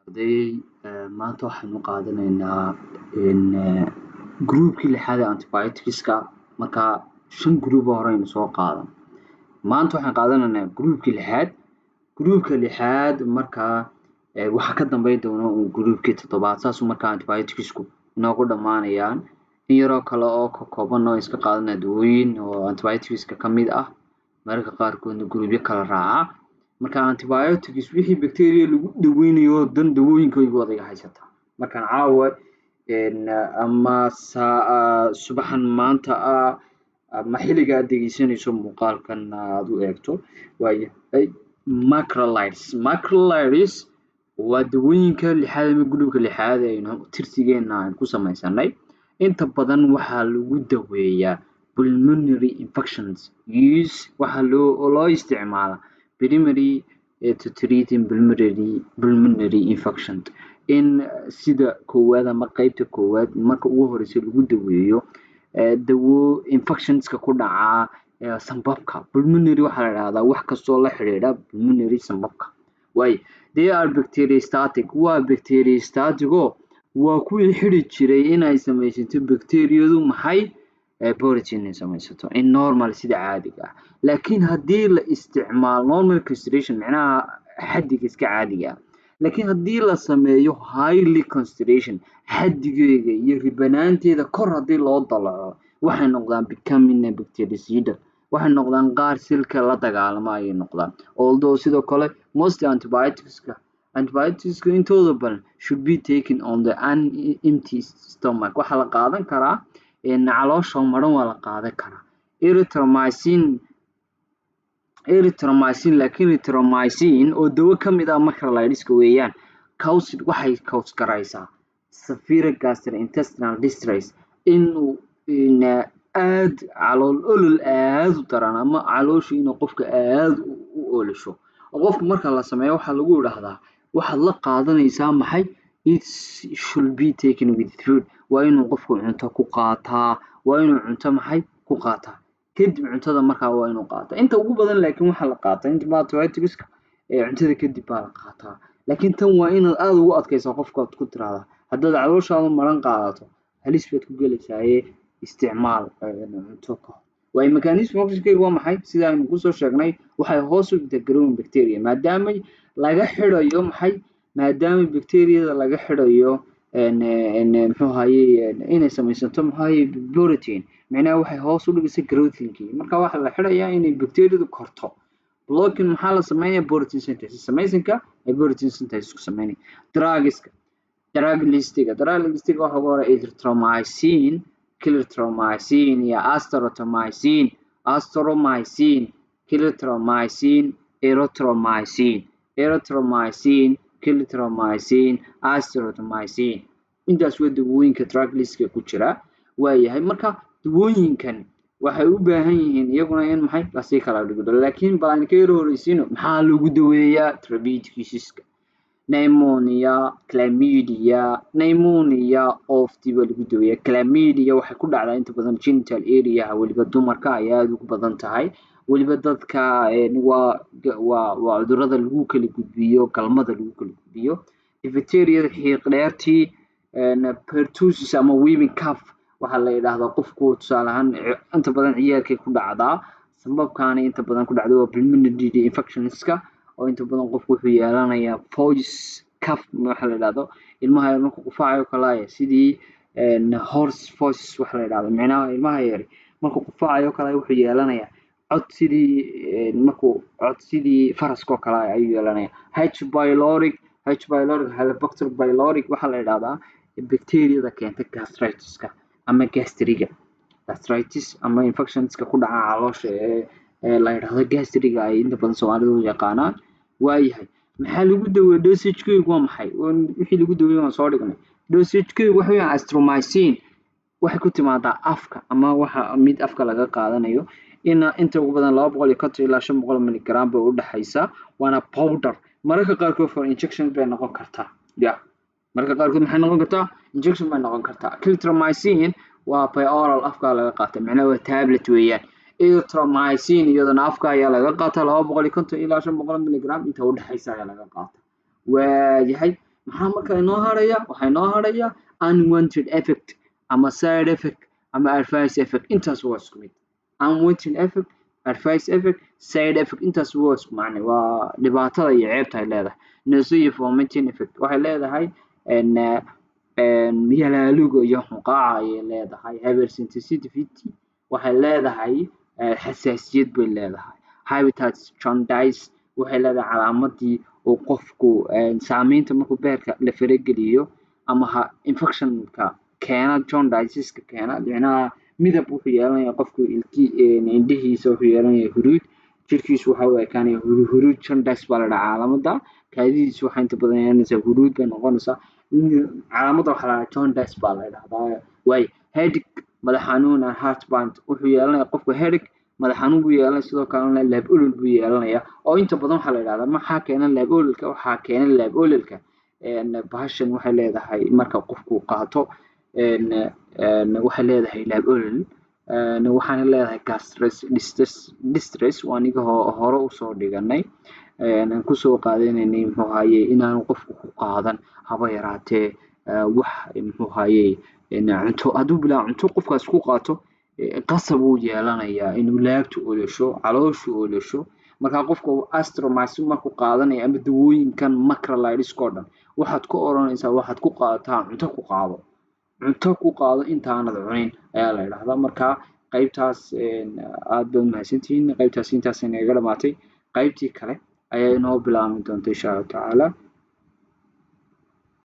Arday, maanta waxaynu qaadanaynaa groupkii lixaad ee antibioticska. Marka shan group oo horeynu soo qaadan, maanta waxaan qaadanaynaa groupkii lixaad. Groupka lixaad markaa waxaa ka dambeyn doona uun groupkii toddobaad. Saasuu markaa antibioticsku inoogu dhammaanayaan. In yaroo kale oo ka kooban oo iska qaadanaya dawooyin oo antibioticska ka mid ah, mararka qaarkoodna groupyo kala raaca. Marka antibiotics wixii bacteria lagu daweynayo oo dhan dawooyinkooda wadaga haysataa. Markaan caawa ama subaxan maanta ah ama xilliga aad dhegeysanayso muuqaalkan aad u eegto, waayahay. Macrolides. Macrolides waa dawooyinka lixaad ama groupka lixaad aynu tirsigeena aan ku samaysanay. Inta badan waxaa lagu daweeyaa pulmonary infections use. Waxaa loo isticmaalaa primary to treating pulmonary infection, in sida koowaad ama qeybta koowaad marka ugu horeysa lagu daweeyo dawo infectionska ku dhaca sambabka. Pulmonary waxaa la dhahdaa wax kastoo la xidhiidha pulmonary, sambabka. Waayo, they are bacteriostatic. Waa bacteriostatic oo waa kuwii xidhi jiray inay samaysato bacteriyadu maxay? Protein inay samaysato in normal, sida caadiga ah. Laakiin haddii la isticmaalo normal concentration, micnaha xaddiga iska caadiga ah, laakiin haddii la sameeyo highly concentration, xaddigeega iyo ribanaanteeda kor haddii loo dalaco, waxay noqdaan becoming a bactericidal. Waxay noqdaan qaar silka la dagaalama ayay noqdaan. Although sidoo kale most antibioticska intooda badan should be taken on the an empty stomach. Waxaa la qaadan karaa caloosha maran, waa la qaadan karaa. Erythromycin, erythromycin, laakiin erythromycin oo dawo ka mid ah macrolideska weeyaan, caused, waxay cause garaysaa severe gastrointestinal distress, inuu aad calool olol aad u daran ama caloosha inuu qofka aad u olasho. Qofka marka la sameeyo waxaa lagu idhaahdaa waxaad la qaadanaysaa maxay? It should be taken with food. Waa inuu qofku cunto ku qaataa. Waa inuu cunto maxay ku qaataa? Kadib cuntada markaa waa inuu qaataa inta ugu badan. Laakiin waxaa la qaataa inta antibioticska ee cuntada kadib baa la qaataa. Laakiin tan waa inaad aada ugu adkaysaa qofka, aad ku tiraahdaa haddaad calooshaada maran qaadato halis baad ku gelaysaaye, isticmaal cunto ka hor. Waayo, mechanism actionkayga waa maxay? Sida aynu kusoo sheegnay, waxay hoos u dhigtaa growing bacteria, maadaama laga xidhayo maxay? Maadaama bacteriada laga xidhayo, muxuu ahaye, inay samaysato, muxuu ahaye, protein. Macnaha waxay hoos u dhigaysaa growthingkii. Marka waxaa la xidhayaa inay bacteriadu korto. Blocking maxaa la sameynaya? Protein synthesis, samaysanka ay protein synthesis ku sameynaya. Drugska, drug listiga, drug listiga waxaa ugu hore erythromycin, clarithromycin iyo azithromycin, azithromycin, clarithromycin, erythromycin, erythromycin, clarithromycin, azithromycin. Intaas waa dawooyinka drug listka ku jira. Waayahay, marka dawooyinkan waxay u baahan yihiin iyaguna in maxay lasii kala dhigdo. Laakiin bal aan ka yaro horeysiino, maxaa lagu daweeyaa therapeutic useska? Pneumonia, chlamydia, pneumonia ofti baa lagu daweeyaa. Chlamydia waxay ku dhacdaa inta badan genital area, weliba dumarka ay aada ugu badan tahay, weliba dadka. Waa cudurada lagu kala gudbiyo galmada lagu kala gudbiyo. Diphtheria, xiiq dheertii. Pertussis ama whooping cough waxaa la yidhaahdaa qofku tusaale ahaan inta badan ciyaalkay ku dhacdaa, sababkaana inta badan ku dhacda waa pulmonary infectionska, oo inta badan qofku wuxuu yeelanayaa voice cough waxa la yidhahdo. Ilmaha yar markuu qufacayo kale, sidii hoarse voice waxa la yidhahdo, micnaha ilmaha yari markuu qufacayo kale wuxuu yeelanayaa cod sidii markuu cod sidii faraska oo kale ayuu yeelanaya. H pylori, H pylori, Helicobacter pylori waxaa la yidhahdaa bacteriada keenta gastritiska ama gastriga, gastritis ama infectionska ku dhaca caloosha ee la yidhahdo gastriga, ay inta badan Soomaalidu u yaqaanaan. Waayahay, maxaa lagu daweeyey? Dosagekeygu waa maxay? Wixii lagu daweeyey waan soo dhignay. Dosagekeygu waxa weeyaan azithromycin waxay ku timaadaa afka ama waxa mid afka laga qaadanayo ina inta ugu badan 250 ilaa 500 milligram bay u dhexaysaa, waana powder. Mararka qaarkood for injection bay noqon kartaa. Ya, mararka qaarkood maxay noqon kartaa? Injection bay noqon kartaa. Clarithromycin waa by oral, afka laga qaatay, macnaha waa tablet weeyaan. Erythromycin iyadana afka ayaa laga qaataa, 250 ilaa 500 milligram inta u dhexaysa ayaa laga qaataa. Waayahay, Maxaa marka inoo haraya? Waxaa inoo haraya unwanted effect ama side effect ama adverse effect. Intaas waa isku mid. Unwanted effect, adverse effect, side effect, intaas waa isku macne, waa dhibaatada iyo ceebta ay leedahay. Nausea, vomiting effect waxay leedahay, yalaaluga iyo hunqaaca ayay leedahay. Hypersensitivity waxay leedahay, xasaasiyad bay leedahay. Hepatitis, jaundice waxay leedahay, calaamadii uu qofku saameynta markuu beerka la farageliyo ama ha infectionka keena, jaundiceska keena. Micnaha midab wuxuu yeelanaya qofku ilki, indhihiisa wuxuu yeelanaya huruud, jirkiisu waxa uu ekaanaya huruud. Jaundice baa la dhahaa calaamada. Kaadidiisu waxay inta badan yeelanaysaa huruud bay noqonaysaa. Calaamada waxaa la dhahaa jaundice baa la dhahdaa. Waay, headache, madax xanuun, and heartburn wuxuu yeelanaya qofku. Headache, madax xanuun buu yeelanaya, sidoo kalena laab olol buu yeelanaya. Oo inta badan waxaa la yidhahdaa, maxaa keena laab ololka? Waxaa keena laab ololka bahashan waxay leedahay marka qofku qaato, waxay leedahay laab olol, waxaana leedahay gastric distress. Waa aniga hore usoo dhiganay, aan kusoo qaadanaynay, muxuu ahaye, inaanu qofku ku qaadan haba yaraatee wax, muxuu ahaye, cunto. Hadduu bilaa cunto qofkaas ku qaato, qasab uu yeelanayaa inuu laabtu olosho, calooshu olosho. Markaa qofka azithromycin markuu qaadanayo ama dawooyinkan macrolideska oo dhan, waxaad ku oranaysaa, waxaad ku qaadataa cunto ku qaado, cunto ku qaado intaanad cunin ayaa la yidhahdaa. Marka qaybtaas aad baad mahadsantihiin. Qaybtaas intaas inaga dhamaatay, qaybtii kale ayaa inoo bilaabmi doonta, insha Allahu tacaala.